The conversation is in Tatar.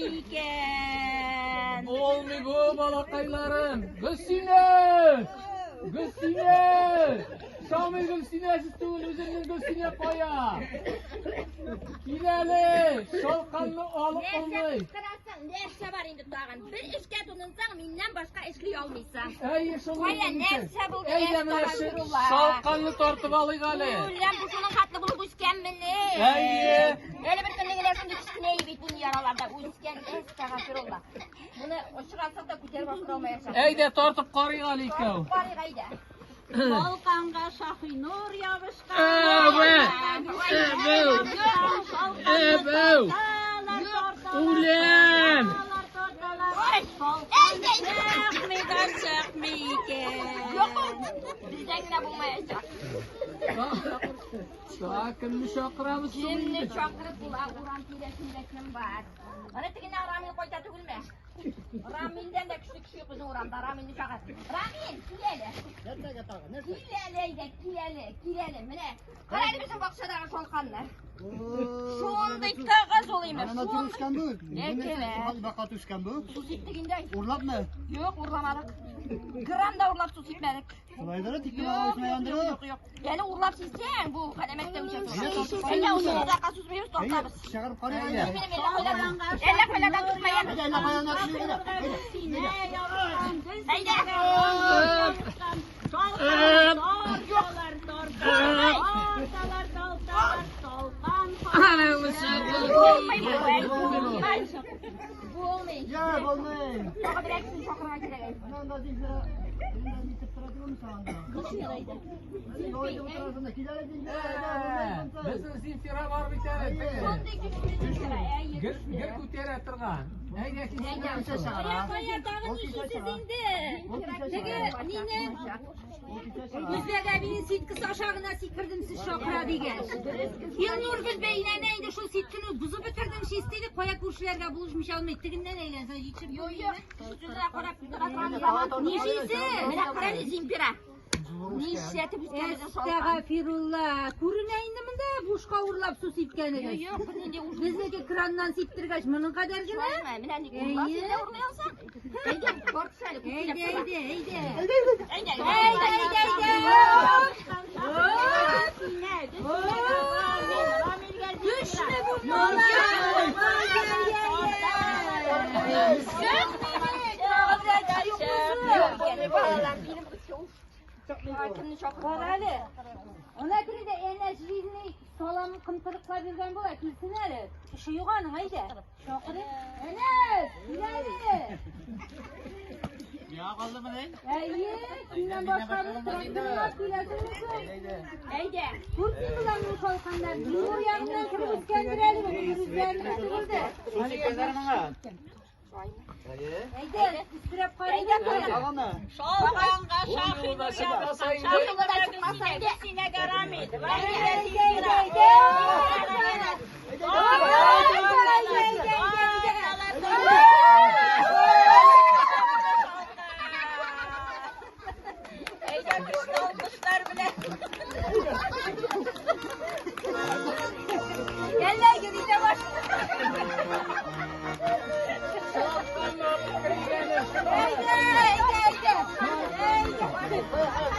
Булмый икән. Булмый бу, балакайларым. Гөлсинә! Гөлсинә! Шамил Гөлсинәсез түгел, үземнең Гөлсинә кая? Кил әле, шалканны алып Нәрсә булмый. кычкырасың? Нәрсә бар инде тагын? Бер эшкә тотынсаң, миннән башка эшли алмыйсың. Әйе, шул. Кая, нәрсә булды? Әйдә менә Әстәгъфирулла. шалканны тартып алыйк әле. Үләм, бу шуның хәтле булып үскәнмени? Әйе. Әле бер көнне генә шундый кечкенә бит бу яраларда үскән. Әстәгъфирулла. Моны очрасак та күтәреп асыра алмаячак. Әйдә тартып карыйк әле икәү. Карыйк әйдә. Шалканга Шаһинур ябышкан. Әбә! Әбәү! Әбәү! Үләм! Чыкмый да чыкмый икән. Юк, бездән генә булмаячак. Та кемне чакырабыз соң Кемне инде? чакырып була, урам тирәсендә кем бар? Ана тегенә Рамил кайта түгелме? Рамилдән дә көчле кеше юк безнең урамда. Рамилне чакыр. Рамил, кил әле. Нәрсәгә тагы? Нәрсә? Кил әле, әйдә, кил әле, кил әле. Менә, кара әле безнең бакчадагы шалканны. Шундый тыгыз ул имеш. Ана Шундый. үскән бу. Нәрсә? Бакат үскән бу. Су сиптек инде. Урлапмы? Юк, урламадык. Грамм да урлап су сипмәдек. Шулайдыр, тик Юк, кенә юк, үсмәгәндер. юк, юк, юк. Әле урлап сипсәң, бу галәмәт тә үсә. Әйдә, Әйдә, озакка сузмыйбыз, тартабыз. Чыгарып карыйк әйдә. Минем әллә кайлардан, әллә кайлардан тотмаем. Әйдә, әллә каян атып әйдә. Синә ябышкан, Әйдә. Шалкан тарталар, тарталар, тарталар, тарталар, шалкан. Булмый бу, әй, булмый. Булмый. Я, булмый. Тагы бер кешене чакырырга кирәк. әй. Анда Зинфира, син нитеп тора түгелме анда? Син утырасың да, кил әле Зинфира, әйдә, булмый. Безнең Зинфира бар бит әле. Шундый көчле Зинфира, әй, Гел гел күтәрә торган. Әйдә Әйдә. килсен. Кая, кая, тагын нишисез инде? Теге мине Гөлбәк әбинең ситкасы аша гына сикердем сез чакыра дигәч. Илнур Гөлбәйнәне инде шул ситкене бозып бетердем чистили, кая күршеләргә булышмыйча алмый. Тегеннән әйләнсә җитеп. Юк, юк. Сүзенә карап тора торган заман. Нишисе? Менә кара әле Зинфира. Нишләтеп үскән безнең шалкан. Әстәгафирулла. Күренә инде монда бушка урлап су сипкәнегез. Юк, юк, бернинди уж. Безнеке краннан сиптергәч, моның кадәр генә. Шулаймы? Менә ник урлап, син дә урлый алсаң. Әйдә, бар төш әле, Әйдә, күтәреп тора. әйдә, әйдә. Әйдә, Әйдә, әйдә, әйдә. Төшме бу малай? Юк, булмый, балалар, минем уф. Кемне чакырып? Кара әле. Ана телендә әнә җизни салам кымтырыклап йөргән була, килсен әле. Эше юк аның, әйдә. Чакырыйк. Әнәс, кил әле. Я калдымы ни? Әйе, синнән башка бер тракторга киләсеңме соң? Әйдә. Күрсен боларның шалканнар. Нур ягыннан кереп үскәндер әле бу, үзләренең түгел дә. Су сипкәннәр моңа. Әйдә, өстерәп карыйк. Әйдә, кара. Тагымы? Шалканга Ул юлда чыкмаса инде. Ул юлда чыкмаса инде. Әйдә, әйдә, әйдә, әйдә. Әйдә, әйдә, әйдә, Әйдә, көчле алкышлар белән. Әллә йөри дә башлады. Шалканны алып кергәне. Әйдә, әйдә, әйдә. Әйдә. Әйдә.